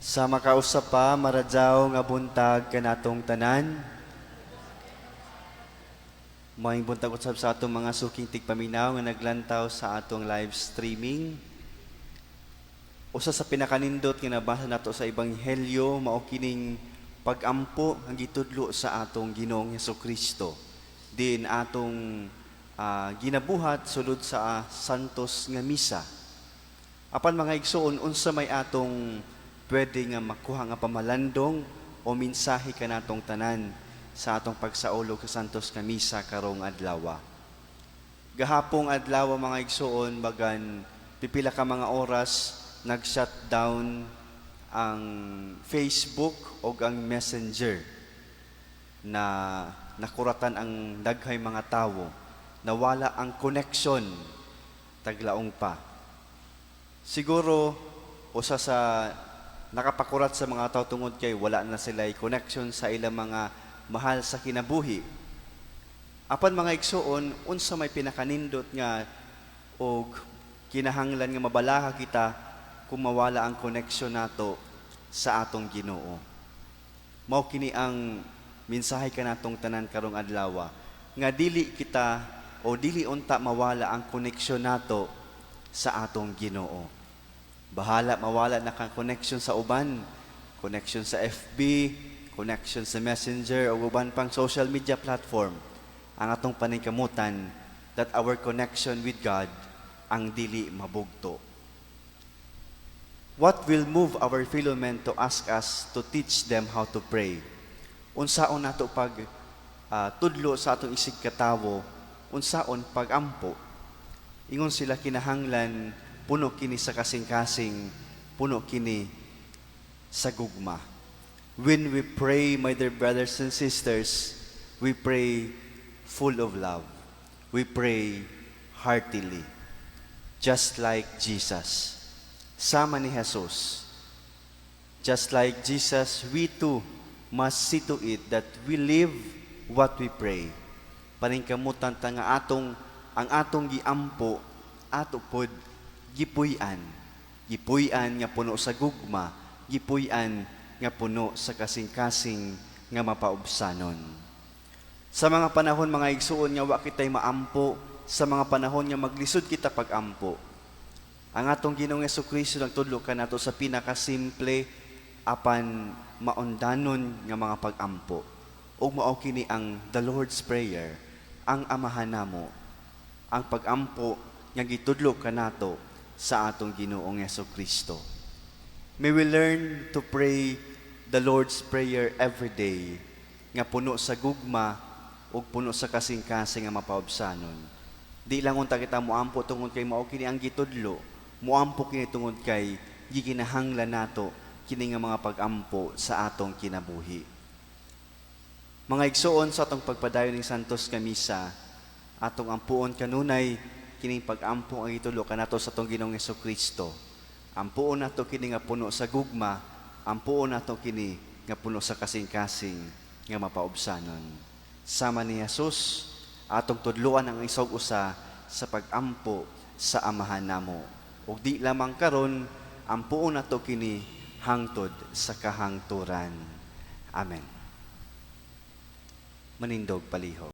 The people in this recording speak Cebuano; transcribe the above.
Sa makausa pa, maradyaw nga buntag kanatong tanan. Maayong buntag usab sa atong mga suking tigpaminaw nga naglantaw sa atong live streaming. Usa sa pinakanindot nga nabasa nato sa Ebanghelyo mao kining pagampo nga gitudlo sa atong Ginoong Hesukristo. Din atong ginabuhat sulod sa Santos nga Misa. Apan, mga igsoon, unsa may atong pwede nga makuha nga pamalandong o mensahe kanatong tanan sa atong pagsaulog sa Santos nga Misa karong adlaw? Gahapong adlaw, mga igsoon, bagan pipila ka mga oras, nag-shutdown ang Facebook o ang Messenger na nakuratan ang daghay mga tawo. Nawala ang connection taglaong pa. Siguro usa sa nakapakurat sa mga tao tungod kay wala na sila connection sa ilang mga mahal sa kinabuhi. Apan, mga igsoon, unsa may pinakanindot nga og kinahanglan nga mabalaka kita kung mawala ang connection nato sa atong Ginoo? Mao kini ang mensahe kanatong tanan karong adlaw, nga dili kita o dili unta mawala ang connection nato sa atong Ginoo. Bahala mawala na kang connection sa uban, connection sa FB, connection sa Messenger o uban pang social media platform. Ang atong paningkamutan that our connection with God ang dili mabugto. What will move our fellow men to ask us to teach them how to pray? Unsaon nato pag tudlo sa atong isig katawo, unsaon pagampo? Ingon sila, kinahanglan puno kini sa kasing-kasing, puno kini sa gugma. When we pray, my dear brothers and sisters, we pray full of love. We pray heartily, just like Jesus. Sama ni Jesus. Just like Jesus, we too must see to it that we live what we pray. Paningkamutan ta nga atong ang atong giampo ato pod gipuy-an. Gipuy-an nga puno sa gugma, gipuy-an nga puno sa kasing-kasing nga mapaubsanon. Sa mga panahon, mga igsuon, nga wa kitay maampo, sa mga panahon nga maglisod kita pagampo, ang atong Ginoong Kristo nagtudlo kanato sa pinakasimple apan maundanon nga mga pagampo. Ug mao kini ang the Lord's Prayer, ang Amahan Namo, ang pagampo nga gitudlo kanato sa atong Ginoong Kristo. May we learn to pray the Lord's Prayer every day nga puno sa gugma ug puno sa kasing-kasing nga mapaubsanon. Di lang unta kita moampo tungod kay mao kini ang gitudlo, moampo kini tungod kay gikinahanglan nato kini nga mga pagampo sa atong kinabuhi. Mga igsoon, sa atong pagpadayon ng Santos nga Misa, atong ampuon kanunay kining pagampo ang gitudlo kanato sa atong Ginoong Kristo. Ampuon nato kini nga puno sa gugma, ampuon nato kini nga puno sa kasing-kasing nga mapaubsanon. Sama ni Jesus, atong tudluan ang isog usa sa pagampo sa Amahan Namo. Ug di lamang karon, ampuon nato kini hangtod sa kahangturan. Amen. Manindog palihog.